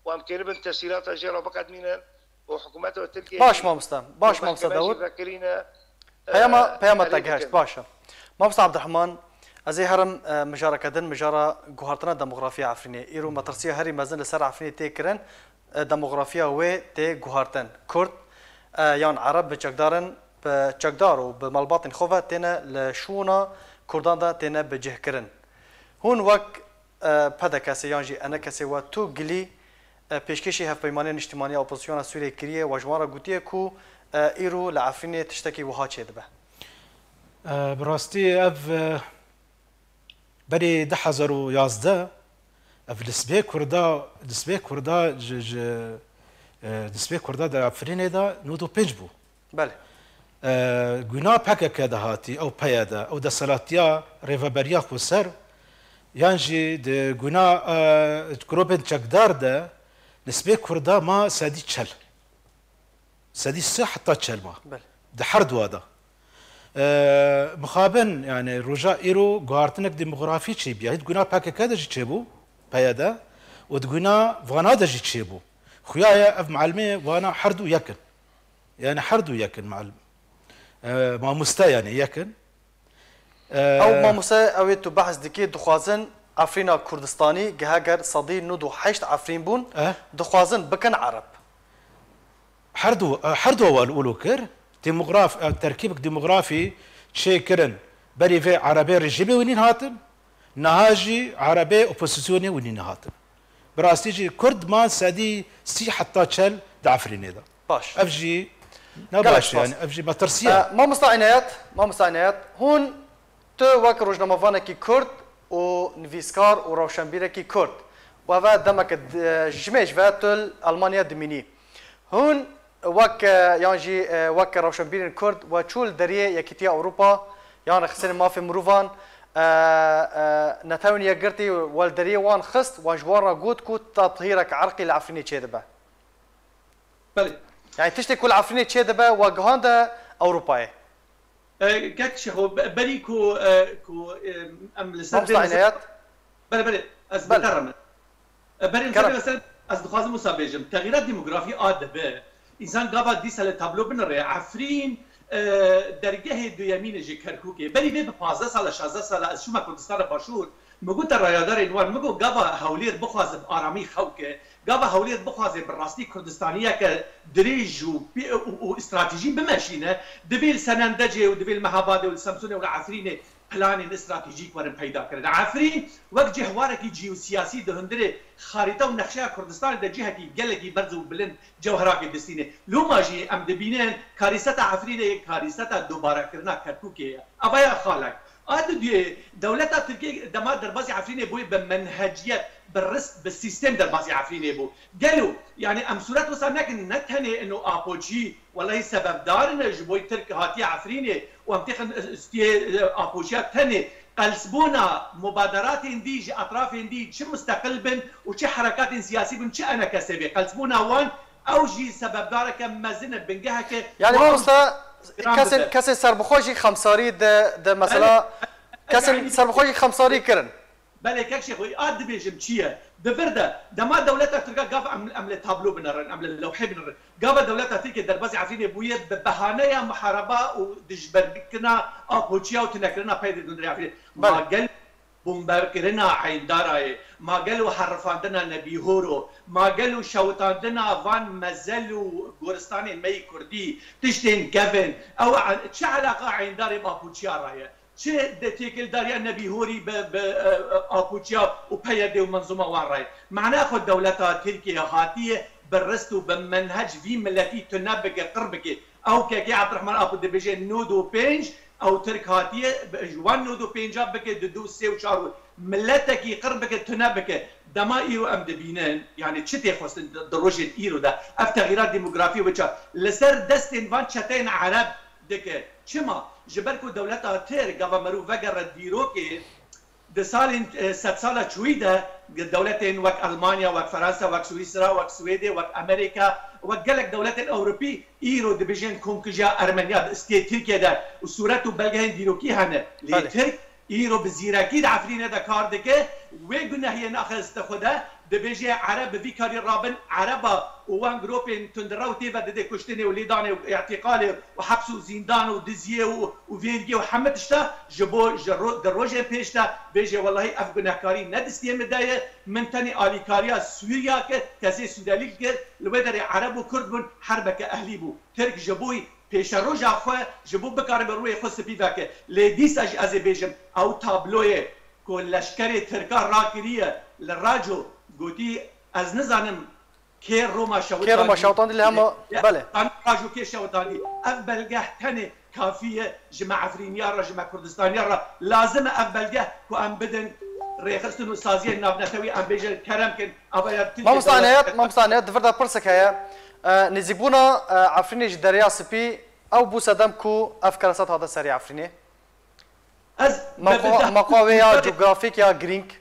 û em kêribin tesîlata jê re biqedmînin û hikûmeta Tirkiyê Baş jî mamosta, baş û mamosta mehkeme jî Dawud. vekirîne, Peyama, e, peyama te erê gehişt, dikin. Baş e. Mamosta Abdurrahman, ez ê herim, e, mijareke din, mijara guhartina demografiya Efrînê. Îro metirsiya herî mezin li ser Efrînê tê kirin, e, demografiya wê tê guhartin. Kurd, e, yan Ereb bi çekdarin, bi çekdar û bi malbatên xwe ve têne li şûna Kurdan de têne bicihkirin. Hûn wek, e, P D K S ê yan jî E N K S ê we tu gilî, e, pêşkêşî Hevpeymaniya Niştimanî ya Opozisyona Sûriyê kiriye, we ji wan re gotiye ku, e, îro li Efrînê tiştekî wiha çêdibe? E, bi rastî ev, e, berî du hezar û yazdeh, ev nisbê Kurda, nisbê Kurda ji, ji, E, nisbê Kurda di Efrînê de nod û pênc bû. Belê. E, guna P K K de hatî, ew P Y D, ew desthilatiya rêveberiya xweser, yan jî di guna, e, grûbên çekdar de nisbê Kurda ma sedî çel. Sedî sê heta çel ma. Belê. Di her dua de. E, mixabin, yani roja îro guhartinek demografî çêbûye. Hît guna P K K de jî çêbû, P Y D, û di guna vana de jî çêbû. Xuya ye ev mualimê vana her du yek in. Yani her du yek in mualim. E, mamoste yani yek in. E, Ew mamoste, ew ê tu behs dikî, dixwazin Efrîna Kurdistanî, gihe ger sedî nod û heşt Efrîn bûn, Eh? dixwazin bikin Ereb. Her du, her du wal ûlo kir. Demograf, e, terkîbek demografî çê kirin. Berî vê Erebê rejîmê winîn hatin. Niha jî Erebê opozisyonê winîn hatin. Bi rastî jî Kurd ma sedî sî heta çel di Efrînê de. Baş. Ev jî ne Gelek baş spas. yani, ev jî metirsî ye. E, Mamosta Înayet, Mamosta Înayet, hûn tu wek rojnamevanekî Kurd û nivîskar û rewşenbîrekî Kurd, we ve demeke di-, ji me ji ve tu li Elmanya dimînî. Hûn wek, e, yan jî, e, wek rewşenbîrên Kurd we çû li deriyê Yekîtiya Ewropa yan Rêxistinê Mafê Mirovan, e, e, Netewên Yekgirtî we li deriyê wan xist, we ji wan re got ku tathîreke erqî li Efrînê çêdibe. Belê. Yani tiştê ku li Efrînê çêdibe we gihande Ewropayê. E, Kek Şêxo, be-, berî ku, e, ku, e, em li ser Mamosta vê Înayet. Belê, belê, ez Belê. bi te re me. E, berî em Kerem. ser vê ser, ez dixwazim wisa bêjim. Texîrat demografî a dibe. Însan gava dîsa li tablo binire. Efrîn, e, dergehê duyemîn e ji Kerkûkê. Berî vê bi pazdeh sala, şazdeh sala ez çûme Kurdistana Başûr. Min got te rayadarên wan, min got gava Hewlêr bixwaze bi aramî xew ke, gava Hewlêr bixwaze bi rastî Kurdistaniyeke dirêj û, û, û stratejî bimeşîne, divê li Senendecê û divê li Mehabadê û li Semsûnê û li Efrînê planên stratejîk werin peyda kirin. Efrîn wek cihwarekî cîyosiyasî di hundirê xarîte û nexşeya Kurdistanê de cihekî gelekî berz û bilind cewherakê distîne. Loma jî em dibînin karîseta Efrînê yek karîseta dobarekirina Kerkûkê ye. Ava ya xalek. A diduyê dewleta Tirkiyê dema derbazî Efrînê bûyê bi menheciyet, bi risk, bi sîstem derbazî Efrînê bû. Gelo, yani em sûret wisa nekin, ne tenê ino Apoçî, welahî sebebdar in ji bo Tirk hatiye Efrînê û em têxin stiyê, e, Apoçiya tenê. Qelsbûna mubaderatên dî ji etrafên dî çi musteqil bin û çi herekatên siyasî bin, çi enekesê bê. Qelsbûna wan ew jî sebebdareke mezin e, bingeheke Yani wan mamosta giran kesên, dibe. kesên serbixwe jî xemsarî de, de mesela Belê. kesên Yani serbixwe jî xemsarî kirin. Belê Kek Şêxo, a dibêjim çi ye? Di vir de, dema dewleta Tirka gav em, em li tablo binerin, em li lewhê binerin. Gava dewleta Tirkiye derbazî Efrînê bûye bi behaneya muhareba û dijberbikirina Apoçiya û tunekirina peydê di hundirê Efrînê. Ma Belê. gel bombekirina Eyndarayê, ma gelo herifandina Nebîhoro, ma gelo şewitandina van mezel û goristanên me yî kurdî, tiştên kevin, ew e-, çi eleqa Eyndarê bi Apoçiya re ye? Çi de têkildariya Nebîhorî bi, bi, e, e, Apoçiya û P Y D û menzûma wan re ye? Mana xwe dewleta Tirkiye hatiye bi rist û bi menhec vî miletî tune bike, qir bike. Ew kekê Abdurrahman Apo dibêje nod û pênc, ew Tirk hatiye, bi, ji wan nod û pênca bike di du, sê û çar û miletekî qir bike, tune bike. Dema îro em dibînin, yani çi tê xwestin di, di rojên îro de? Ev texîra demografî wiça li ser destên van çeteyên Ereb dike. Çima? Ji ber ku dewleta Tirk, gava merû vegere dîrokê, di salên, e, sedsala çûyî de dewletên wek Elmanya, wek Fransa, wek Swîsra, wek Swêdê, wek Amerîka, wek gelek dewletên Ewropî îro dibêjin komkujiya Ermeniya di stê Tirkiye de û sûret û belgehên dîrokî hene. Lê Belê. Tirk îro bi zîrekî di Efrînê de kar dike, wê gunehiyê naxe destê xwe de, dibêje Ereb bi vî karî rabin, Ereba û wan gropên tundrew tê ve didê kuştinê û lêdanê û îtîqalê û heps û zîndan û diziyê û, û vêrgê û hemî tişta ji bo ji ro-, di rojên pêş de bêje, welahî ev gunehkarî ne destê min de ye, min tenê alîkariya Sûriya kir, kesê Sûrelî kir, li wê derê Ereb û Kurd bûn, herbeke ehlî bû. Tirk ji bo pêşeroja xwe, ji bo bikaribe rûyê xwe spî veke. Lê dîsa jî ez ê bêjim, ew tabloyê ku leşkerê Tirka rakiriye li Raco, gotî, ez nizanim kê Roma şewitandî. Kê Roma şewitandî li hema, Ya, belê. Raco kê şewitandî. Ev belge tenê kafî ye ji me Efrîniya re, ji me Kurdistaniya re. Lazim e ev belge ku em bidin rêxistin û saziyên navnetewî, em bêjin kerem kin, ava ya Tirkiye Mamosta dewlet- Enayet, Mamosta Enayet, di vir de pirsek heye. E, nêzîkbûna, e, Efrînê ji Derya Spî, ew bû sedem ku ev keresa hate serê Efrînê? Ez me bi xwe, me xwe wê ya cografîk ya girîng.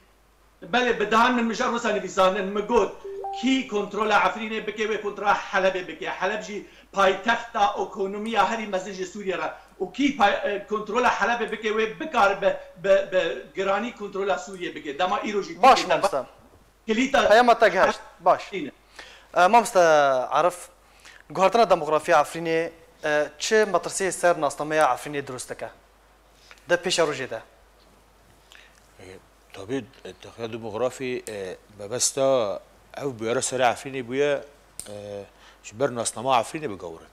Belê, bi dehan min mijar wisa nivîsandin. Min got, kî kontrola Efrînê bike, wê kontrola Helebê bike. Heleb jî paytexta ekonomiya herî mezin ji Sûriyê re. Û kî pay-, e, kontrola Helebê bike, wê bikare bi, bi, bi giranî kontrola Sûriyê bike. Dema îro jî Baş, Tirkiye te mamoste. Kilîta Peyama te gihişt. Baş. Tîne. E, mamoste Arif, guhertina demografiya Efrînê, e, çi metirsiyê ser nasnameya Efrînê dirust dike? Di pêşerojê de. E, tabî, e, texiya demografî, e, mebesta ev bûyera serê Efrînê bûye, e, ji ber nasnama Efrînê bigewirin.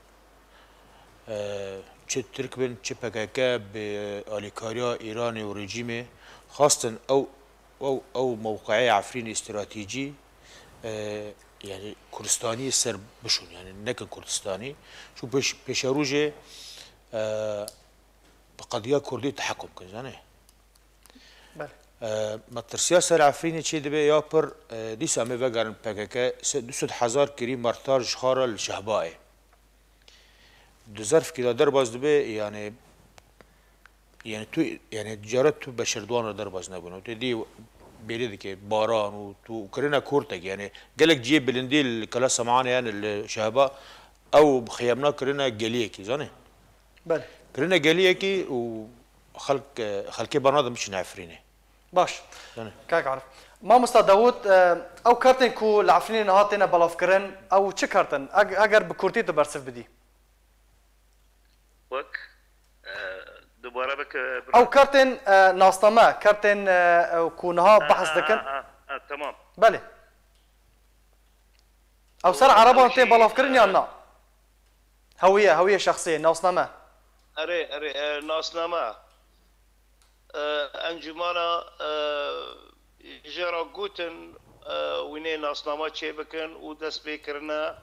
E, çi Tirk bin, çi P K K bi alîkariya Îranê û rejîmê xwestin ew, ew, ew mewqeyê Efrînê stratejî, e, yani Kurdistaniyê ser bişûn, yani nekin Kurdistanî. Çû pêş-, pêşerojê, e, bi qediya Kurdî tehekum kin, zanê? Belê. E, metirsiya ser Efrînê çê dibe ya pir, e, dîsa me vegerin P K K se-, du sed hezar kirî martar ji xwe re li Şehbayê. Di zerfkî de derbas dibe, yani, yani tu, yani cara tu beşerduan re derbas nebûn. Tu dî bêrê dike baran û tu kirine kurtek, yani gelek cihê bilindî li Kela Semanê, yani li Şehba, ew xiyemna kirine geliyekî, zanê? Belê. Kirine geliyekî û xelk, xelkê bernadin biçine Efrînê. Baş. Yanî. Kak Arif. Mamosta Dawûd, e, ew kartên ku li Efrînê niha têne belavkirin, ew çi kart in? Eg-, eger bi kurtî tu bersiv bidî. Wek, e, dubare bike, bira. Ew kartên, e, nasname, kartên, e, e, ku niha Ha, behs ha, dikin. Ha, ha, ha, tamam. Belê. Ew ser Ereban tên belavkirin yan na? Hewiye, hewiye şexsiyê, nasname. Erê, erê, e, nasname. E, encûmana, e, jê re gotin, e, wînê nasnama çêbikin û dest pê kirine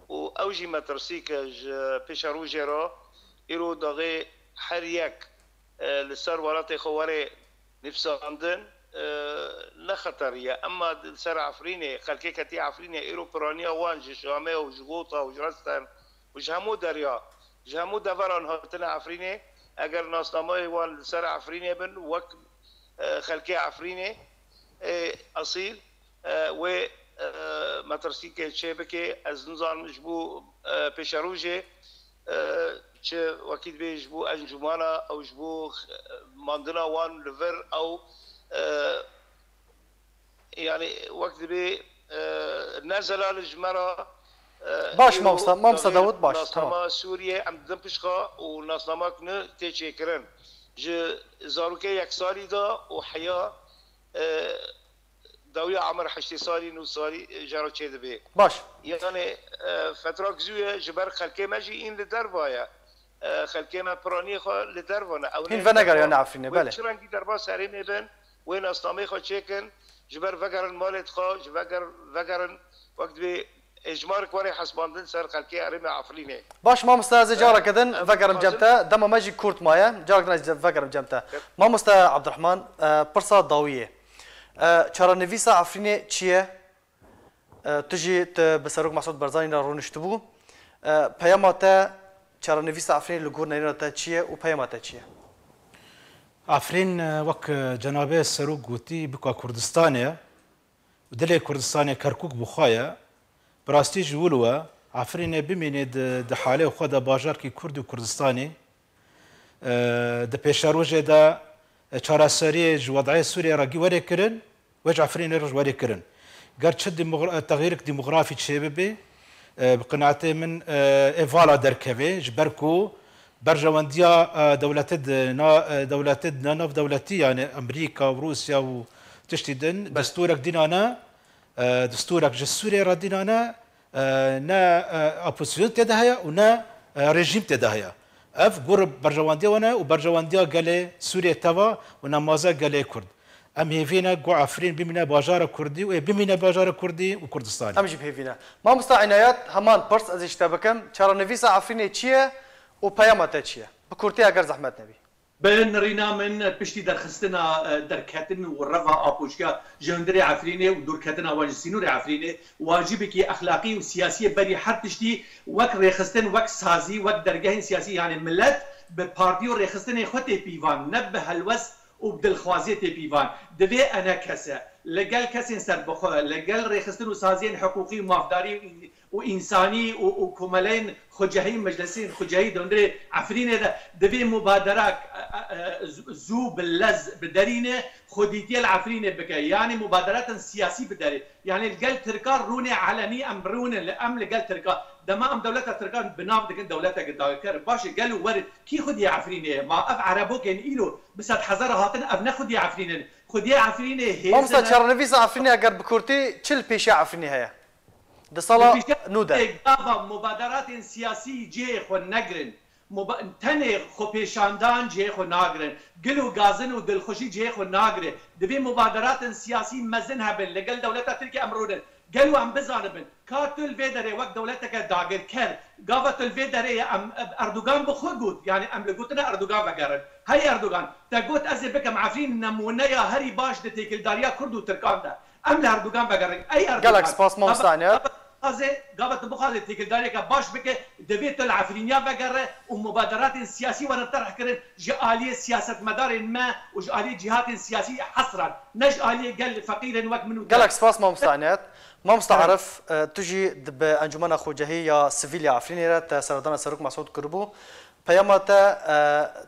û ew jî metirsîk e ji pêşerojê re. Îro daxê her yek, e, li ser welatê xwe were nivîsandin, e, ne xeterî ye. Emma li ser Efrînê, xelkê ketî Efrînê, îro piraniya wan ji Şamê û ji Gota û ji Resten û ji hemû derya, ji hemû deveran hatine Efrînê, eger nasnameyê wan li ser Efrînê bin, wek, e, xelkê Efrînê, ê esîl, e, wê, e, metirsîkê çê bike. Ez nizanim ji bo, e, pêşerojê, e, çi wekî dibê ji bo encûmana ew ji bo, e, mandina wan li vir ew, e, yani wek dibê, e, ne zelal ji me re, e, Baş, îro mamosta, mamosta daxê Dawûd, baş, nasnama tamam. Sûriyê em didin pişka û nasnama ku ne tê çêkirin. Ji zarokê yek salî de û heya, e, dawiya emir heştê salî, nû salî, e, jê re çêdibe. Baş. Yanê, e, fetra gizû ye, ji ber xelkê me jî în li derva ye. E, xelkê me piraniyê xwe li derva ne. Ew Hîn ne li venegeriyane derva. Efrînê, Wê belê. Çi rengî derbas herêmê bin, wê nasnameyê xwe çêkin, ji ber vegerin malê xwe, ji veger-, vegerin wek dibê hêjmarek were hesbandin ser xelkê herêmê Efrînê. Baş, mamoste, ez ê careke din, e, vegerim cem te. Dema me jî kurt maye. Careke din ez vegerim cem te. Yep. Mamoste Abdurrahman, e, pirsa dawiyê. E, çarenivîsa Efrînê çi ye? E, tu jî tu bi Serok Mesûd Barzanî re rûniştibû. E, peyama te, çarenivîsa Efrînê li gor nerîna te çi ye û peyama te çi ye? Efrîn, e, wek, e, cenabê Serok gotî, bika Kurdistanê ye. Û dilê Kurdistanê Kerkûk bi xwe ye. Bi rastî jî wilo ye. Efrînê bimîne di, di halê xwe de bajarkî Kurd û Kurdistanê. E, di pêşerojê de, e, çareseriyê ji wedayê Sûriyê re gî were kirin, wê ji Efrînê re were kirin. Ger çi demogra-, e, texyîrek demografî çêbibe, e, bi qenaetê min, e, ê vala derkeve, ji ber ku berjewendiya, e, dewletê di na, e, dewletê di nav dewletî, yani Amerîka û Rûsya û tiştî din, Belê. destûrek dînane, e, destûrek ji Sûriyê re dînane, e, ne, e, opozîsyon tê de heye û ne, e, rejîm tê de heye. Ev gor berjewendiya wan e û berjewendiya gelê Sûriyê teva û nemaze gelê Kurd. Em hêvî ne ku Efrîn bimîne bajara Kurdî û ê bimîne bajara Kurdî û Kurdistanê. Em jî bi hêvî ne. Mamosta Înayet, heman pirs ez ê ji te bikim. Çarenivîsa Efrînê çi ye û peyama te çi ye? Bi kurtî, eger zehmet nebî. Bi nirîna min, piştî derxistina, e, derketin û reva apoşiya ji hundirê Efrînê û dûrketina wan ji sînorê Efrînê, wacibekî exlaqî û siyasî ye berî her tiştî, wek rêxistin, wek sazî, wek dergehên siyasî, yanî milet bi partî û rêxistinên xwe tê pîvan, ne bi helwest û bi dilxwaziyê tê pîvan. Divê enekese li gel kesên serbixwe, li gel rêxistin û saziyên hiqûqî û mafdarî û û însanî û, û komeleyên xwecehî, meclisên xwecehî di hundirê Efrînê de divê mubaderak, e, e, e, zû bi lez biderîne, xwedîtiyê li Efrînê bike. Yanî mubaderatên siyasî biderê. Yanî li gel Tirka rûnê elenî em rûnin, li, em li gel Tirka. Dema em dewleta Tirkan bi nav dikin dewleteke dagirker. Baş e, gelo werin. Kî xwediyê Efrînê ye? Ma ev Erebokên îro bi sedhezara hatin, ev ne xwediyê Efrînê ne. Xwediyê Efrînê hêzin e. Mamosta, çarenivîsa Efrînê eger bi kurtî çi li pêşiya Efrînê heye? Di sala nû de. Gava mubaderatên siyasî cihê xwe negirin. Muba-, tenê xwepêşandan cihê xwe nagirin. Gil û gazin û dilxweşî cihê xwe nagire. Divê mubaderatên siyasî mezin hebin. Li gel dewleta Tirkiyê em rûnin. Gelo em bizanibin. Ka tu li vê derê wek dewleteke dagirker, gava tu li vê derê ye, em, Erdogan bi xwe got. Yanî em li gotina Erdogan vegerin. Hey Erdogan, te got ez ê bikim Efrîn nemûneya herî baş di têkildariya Kurd û Tirkan de. Em li Erdogan vegerin. Ey Erdogan. Gelek spas, mamosta Eniyat. Gava tu bixwazê, gava tu bixwazê têkildariyeke baş bike, divê tu li Efrîniya vegere û mubaderatên siyasî werin terh kirin ji aliyê siyasetmedarên me û ji aliyê cîhatên siyasî hesran. Ne ji aliyê gel feqîrên wek min û te. Gelek spas, mamosta Eniyat. Mamosta Erif, e, tu jî di, bi Encûmena Xwecehî ya Sivîl ya Efrînê re te seredana Serok Mesûd kiribû. Peyama te, e,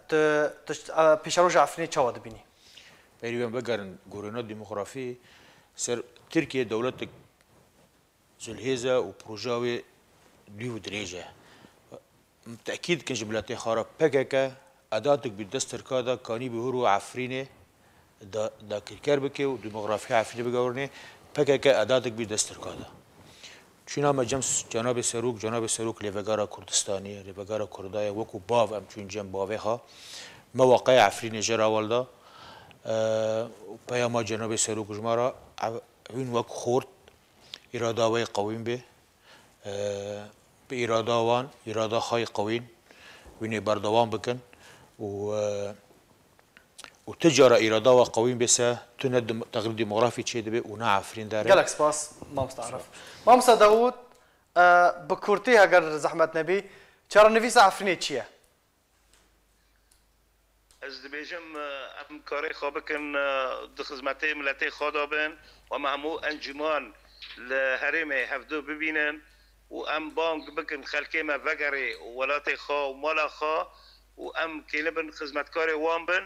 tu, tu, e, pêşeroja Efrînê çawa dibînî? Berî em vegerin gorîna demografî ser Tirkiye dewletek zilhêz e û proja wê dû û dirêj e. Em tekîd dikin ji miletê xwe re P K K edatek bî dest Tirka de kanî bi hur û Efrînê da-, dakirker bike û demografiya Efrînê bigewirinê, P K K edatek bî dest Tirka de. Çûna me cem s-, cenabê Serok, cenabê Serok lêvegara Kurdistanî ye, lêvegara Kurda ye, wekû bav em çûn cem bavê xwe. Me weqeya Efrînê jê re hewal da. Eee, peyama cenabê Serok ji me re ev-, hûn wek xort, îrada we yê qewîn bê. Eee, bi îrada wan, îrada xwe yê qewîn, hûn ê berdewam bikin û, eee, û ti cara îrada we qewîn bê se, tu ne dem-, texrîb demografî çê dibe û ne Efrîn dere. Gelek spas, mamosta Arif. Mamosta Dawûd, e, bi kurtî heger zehmet nebî, çarenivîsa Efrînê çi ye? Ez dibêjim, e, em karê xwe bikin, e, di xizmetê miletê xwe de bin û em hemû encûman li herêmê hevdu bibînin û em bang bikin xelkê me vegerê welatê xwe û mala xwe û em kêlibin xizmetkarê wan bin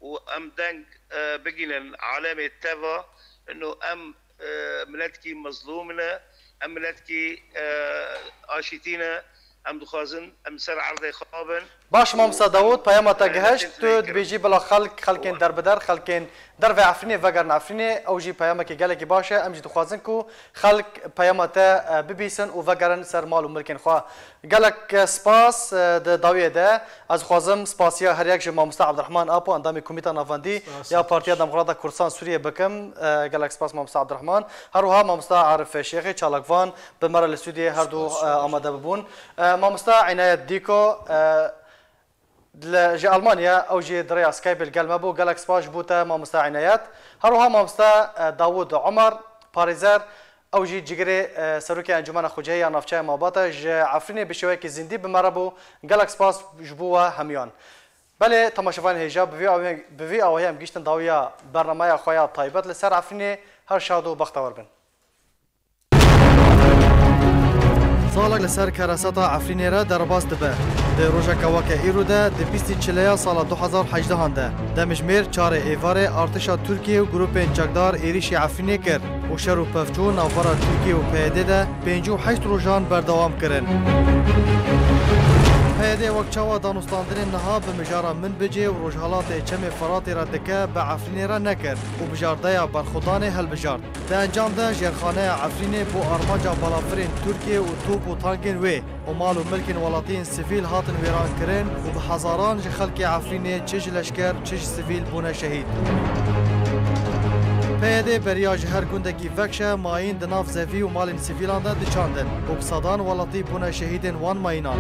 û em deng, e, bigînin alemê teva, ino em, e, miletkî mezlûm ne, em miletkî, e, aşîtî ne, em dixwazin em ser erdê xwe bin. Baş, mamosta Dawûd, peyama te e, gihişt. Tu dibêjî bila xelk, xelkên derbider, xelkên dervê Efrînê vegerin Efrînê. Ew jî peyamekî gelekî baş e. Em jî dixwazin ku xelk peyama te, e, bibîsin û vegerin ser mal û milkên xwe. Gelek, e, spas, e, di dawiyê de ez dixwazim spasiya her yek ji mamosta Abdurrahman Apo, endamê Komîta Navendî ya Partiya Demokrata Kurdistan Sûriyê bikim. E, gelek spas mamosta Abdurrahman. Her wiha mamosta Arif Şêxê çalakvan bi me re li stûdyoyê her du, e, amade bibûn. E, mamosta Înayet Dîko, e, li, ji Almanya, ew jî di rêya Skype li gel me bû. Gelek spas ji bo te, mamosta Înayet. Her wiha mamosta, e, Dawûd Omer, parêzer, ew jî cigirê, e, serokê Encûmena Xwecihê ya Navçeya Malbat e, ji Efrînê bi şêweyekî zindî bi me re bû. Gelek spas ji bo we hemiyan. Belê, temaşevanên hêja, bi vî awê-, bi vî awahî em gihîştin dawiya bernameya xwe ya taybet li ser Efrînê. Her şad û bextewar bin. Salek li ser kereseta Efrînê re derbas dibe. Di rojeke weke îro de, di bîstî çileya sala du hezar hejdehan de, demjimêr çarê êvarê artêşa Tirkiyê û grûpên çekdar êrîşî Efrînê kir û şer û pevçûn navbera Tirkiye û P Y D de pêncî û heşt rojan berdewam kirin. P Y D wek çawa danûstandinên niha bi mijara Minbicê û rojhelatê Çemê Firatê re dike, bi Efrînê re nekir û bijardeya berxwedanê hilbijart. Di encam de jêrxaneya Efrînê bo armanca balafirên Tirkiyê û top û tankên wê û mal û milkên welatiyên sivîl hatin wêrankirin û bi hezaran ji xelkê Efrînê çi ji leşker, çi ji sivîl bûne şehîd. P Y D beriya ji her gundekî vekşe mayîn di nav zevî û malên sivîlan de diçandin û bi sedan welatî bûne şehîdên wan mayînan.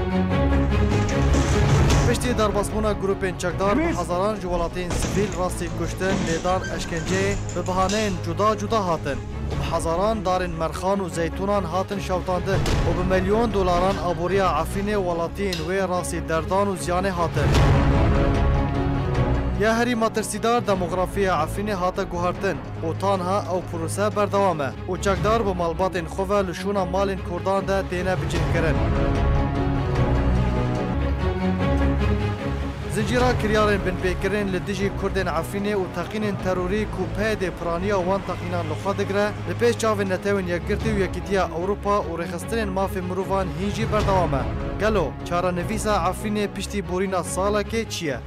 Piştî derbasbûna grûpên çekdar, bi hezaran ji welatiyên sivîl rastî kuştin, lêdan, eşkenceyê bi bihaneyên cuda cuda hatin û bi hezaran darên merxan û zeytûnan hatin şewtandin û bi milyon dolaran aboriya Efrînê welatiyên wê rastî derdan û ziyanê hatin. Ya herî metirsîdar, demografiya Efrînê hate guhertin û tanha ew prose berdewam e û çekdar bi malbatên xwe ve li şûna malên Kurdan de têne bicihkirin. Zincîra kiryarên binpêkirin li dijî Kurdên Efrînê û teqînên terorî ku PYD piraniya wan teqînan li xwe digire, li pêş çavên Netewên Yekgirtî û Yekîtiya Ewropa û rêxistinên mafê mirovan hîn jî berdewam e. Gelo çarenivîsa Efrînê piştî borîna salekê çi ye?